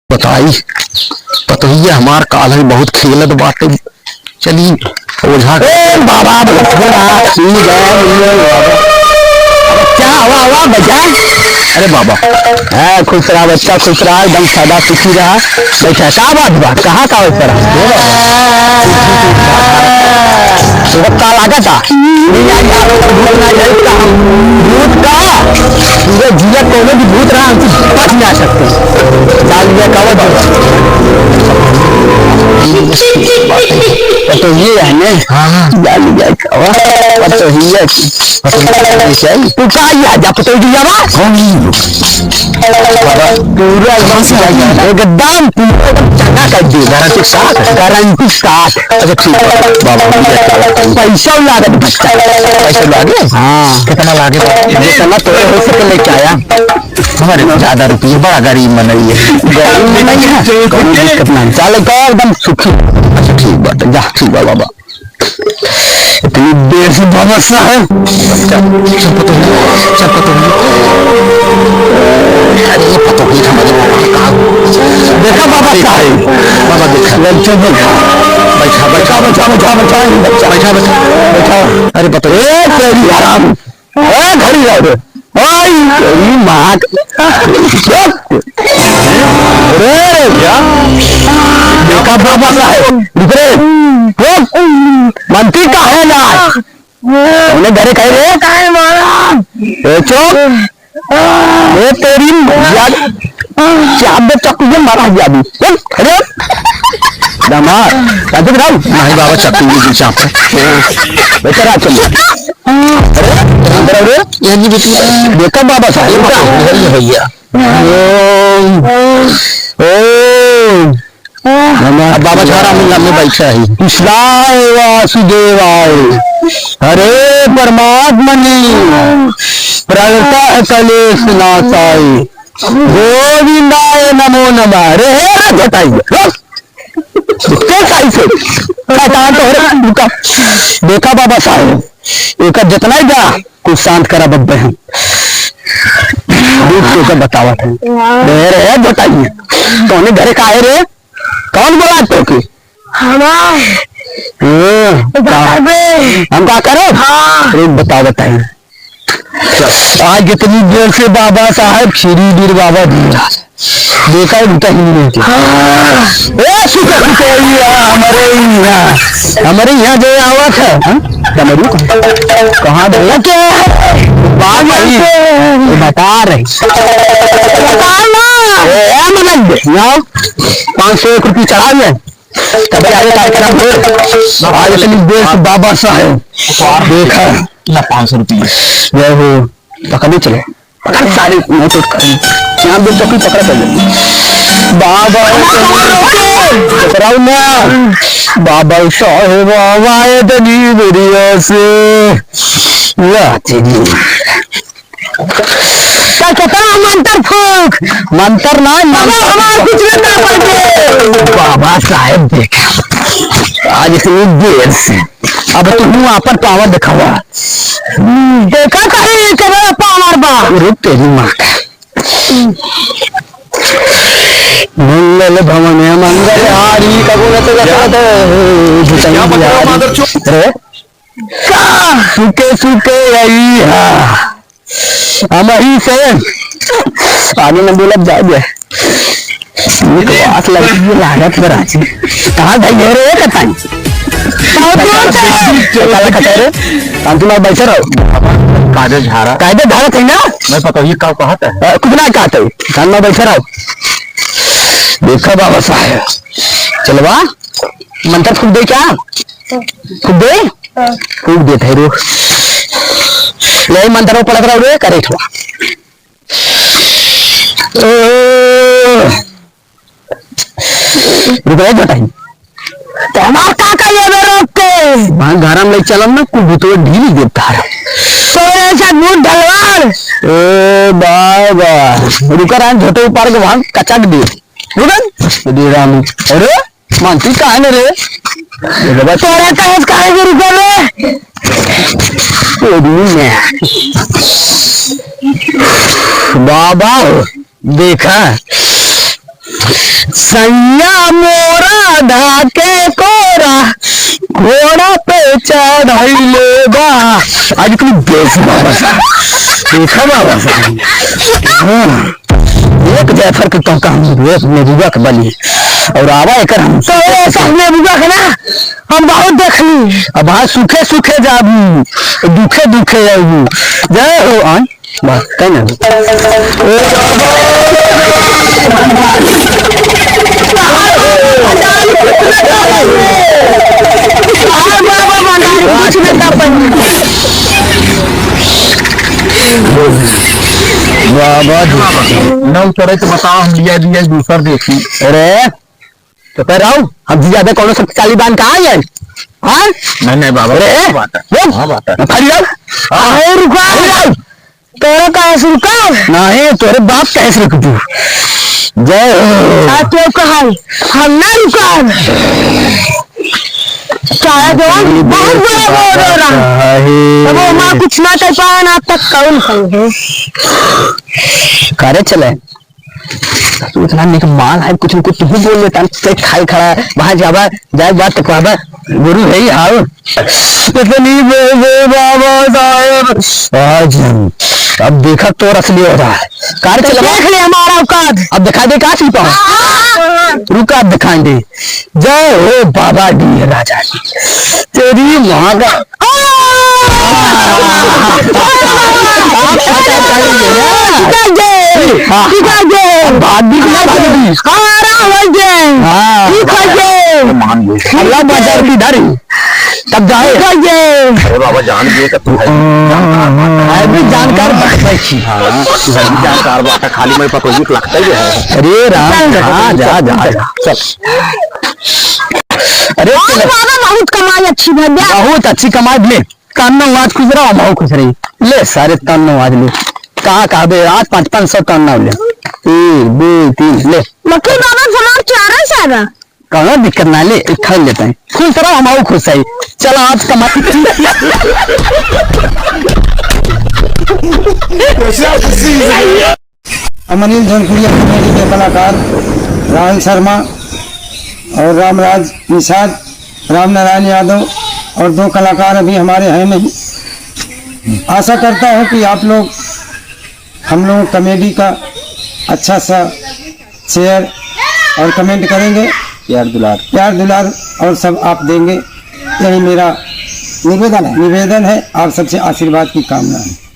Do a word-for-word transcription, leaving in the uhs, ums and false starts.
बताई, पतोहिया हमार काल है बहुत खेलत बाटे। चली ओझा के। ए बाबा, भोला, ठीक है, भोला बाबा। बच्चा, आवा, आवा, बच्चा। अरे बाबा। हाँ, खुश रहा बच्चा, खुश रहा, एकदम सदा सुखी रहा। बच्चा, का बात बा? कहाँ का अवसर है? तो का लागत है? भूत ना जाए, भूत ना जाए, का हम भूत का? पूरे जिला कोनो भी भूत रहा, हमसे बच ना सकते। डाल दिया कवर पर। तो ये है ना? हाँ, हाँ। डाल दिया कवर। तो ये है। तू का ये जा, पता ही नहीं बा? कौन है? पूरा एकदम से आ गया। एकदम पूरा एकदम चंगा कर दे। गारंटी साठ? गारंटी साठ। अच्छा, ठीक है। बाबा, हम लेके आते हैं। पैसा लागत बच्चा। पैसा लागे? हाँ। कितना लागे? जितना तोरे हो सके लेके आया। हमारे ज्यादा रुपये, बड़ा गरीब मनई है। गरीब मनई है, कौनो दिक्कत ना। चल, तो एकदम सुखी। अच्छा, ठीक बात है, जा, ठीक बा बाबा। इतनी देर से बाबा साहब। चल, चल, पतोहिया, चल, पतोहिया। अरे, ये पतोहिया हमारे बाबा का। देखा बाबा साहब। बाबा देखा। ललचन देखा। बैठा, बैठा, बैठा, बैठा, बैठा, बैठा। बैठा, बैठा। बैठा। अरे, पतोहिया। ए, तेरी हराम। ए, घड़ी रह रे। आई, तेरी माँ के। अरे, क्या? देखा बाबा साहब, रुक रे। रुक। मनती काहे ना? उन्हें घरे कहे रे। काहे मारा? ए, चुप। ए, तेरी यार, क्या बे चक्कू ये मारा गया अभी। रुक, अरे। दमाद, क्या देख रहा हूँ? नहीं बाबा, चक्कू ये चाप है। बेटा, रात चल। अरे, अंदर आओ रे। ये नहीं बेटी। देखा बाबा साहब, ये भैया। ओम, ओम नमः अब बाबा झाड़ा में लम्बे बैठा है। कृष्णाय वासुदेवाय, हरे परमात्मने, प्रणतः क्लेश नाशाय, गोविंदाय नमो नमः। अरे, हे रे, घटाई। रुक। रुक, सही से। शैतान तो हो रहा, रुका। देखा बाबा साहब, एकर जितना ही बा, कुछ शांत करा बब्बे हम। रुक, तो का बतावत है। हाँ। अरे, बताइए। कौने घरे का है रे? कौन बोला तोके? हमार। हाँ, बता का? बे। हम का करो? हाँ। रुक, बतावत है। आज इतनी देर से बाबा साहब श्री वीर बाबा जी। देखा है, उनका हिंदी में। हाँ। ए, सुते, सुते, ये हमारे यहाँ, हमारे यहाँ जो आवा था, हाँ? डमरू कहाँ? कहाँ गया? बाबा जी, ये बता रहे। बता ना। ए, ए, मतलब, यहाँ पाँच सौ एक रुपये चढ़ा दिया। तभी आगे कार्यक्रम हो। आज इतनी देर से बाबा साहब। देखा। ला पाँच सौ रुपये। जय हो। पकड़ नहीं चले। पकड़ सारे, नहीं तो कर। यहाँ भी चौकी पकड़ कर ले। बाबा, पकड़ाओ ना। बाबा साहेब आवाए दनी बढ़िया से। वाह, तेरी। चल, चल, चल, मंत्र फूंक। मंत्र ना, बाबा, मंत्र हमार कुछ ना कर पाएंगे। बाबा साहेब, देख, आज इतनी देर से, अब तुम आपन पावर दिखावा। देखा कहीं ये केकरा पावर बा। अरे तेरी माँ का। मंगल भवन मंगल हारी, कबो न तो क्या? क्या बता रहे हो, मादरचोद? अरे, का? सुके सुके आई हा। हम ही से आगे न बोलब, जाए दे। ये तो आस लगी, ये लागत पर आज। कहाँ भाई है रे, कताई? बहुत दूर से। कताई, कताई रे? शांति मार बैठे रहो। कायदे झाड़ा। कायदे झाड़ा थे ना? मैं पता ही का कहत है। अ, कुछ ना कहत है। शांति मार बैठे रहो। देखा बाबा साहेब। चलवा, मंत्र फूंक दे क्या? फूंक दे? हाँ। फूंक देत है, रुक। ले, मंत्र पढ़त रहो रे, करे थोड़ा। ओ, रुक रे, बताई। तो हमार का कहिए बे रोक के? वहाँ घर में ले चलम ना, कुल भूतवा ढील देता है। तोरे से भूत ढलवाड़। ए बाबा, रुका राम, झोटे उपाड़ के वहाँ कचक दे। रुकन? श्री राम। अरे, मानती काहे न रे? ये बाबा तोरा कहे काहे के रुकल रे? तोरी में। बाबा, देखा, सैया मोरा धाके कोरा, घोड़ा पे चढ़ैले बा। आज कुल बेस बाबा। देखा बाबा। हाँ। एक जाफर के तो काम हुए, महबूबा के बनी। और आवा एकर हम। तो ये सब महबूबा के ना, हम बहुत देखली। अब हाँ, सुखे सुखे जाबू, दुखे दुखे आबू। जय हो, आन। बस, कहीं ना। बाबा जी। न उतरे तो बताओ, हम लिया दिया दूसर देखी। अरे, तो कह रहा हूँ, हम जी ज्यादा कौनो शक्तिशाली बांध कहाँ है? हाँ? नहीं, नहीं बाबा, अरे, क्या बात है? वो? क्या बात है? खड़ी रहो। हाँ। अरे, रुका। खड़ी रहो। तोरा कहाँ से रुका? नहीं, तोरे बाप कहाँ से रुकबू? जय हो। आ, तू कहाँ है? हम ना रुका। सारा जवान बहुत बड़ा बोल रहा। है। अब वो माँ कुछ ना कर पाया ना, अब तक कौन खाएंगे? कारे चले? तू इतना निक माल है, कुछ न कुछ तू बोल लेता, ते खाई खड़ा, वहाँ जाबा, जाए बात तो कहबा, गुरु है ही हाउ। इतनी बे, बे बाबा साहेब, आज हम, अब देखा तो असली हो रहा है। कार तो चलवा। देख ले हमारा औकात। अब दिखा दे का छिपा। हाँ। रुका, अब दिखाएंगे। जय हो बाबा डीह राजा की। तेरी माँ का। हाँ। हाँ, राम हो गए। हाँ। ठीक हो गए। मान गए। अल्लाह बाजार की धरी। तब जाए। ठीक हो गए। अरे बाबा, जान दिए तो तू है। हाँ। है भी जानकार बात है। हाँ, तू है भी जानकार बात है। खाली मैं पकड़ के लगता ही है। अरे राम, चल। हाँ, जा, जा, जा। चल। अरे, और चलो। बाबा, बहुत कमाई अच्छी भैया। बहुत अच्छी कमाई ले। तन्नो आज खुश रहो, हम खुश रही। ले सारे तन्नो आज ले। कहाँ कहाँ बे, आज पाँच पाँच सौ तन्नो ले। एक, दो, तीन, ले। मक्खी बाबा, हमार चारा सारा। कौनो दिक्कत ना, ले, खा लेते हैं। खुश रहो, हम खुश रही। चलो, आज कमाई। अमरीश धनखुड़िया कॉमेडी के कलाकार राहुल शर्मा और रामराज निषाद, राम नारायण यादव और दो कलाकार अभी हमारे हैं नहीं। आशा करता हूँ कि आप लोग हम लोगों कॉमेडी का अच्छा सा शेयर और कमेंट करेंगे। प्यार दुलार। प्यार दुलार और सब आप देंगे, यही मेरा निवेदन है। निवेदन है, आप सबसे आशीर्वाद की कामना है।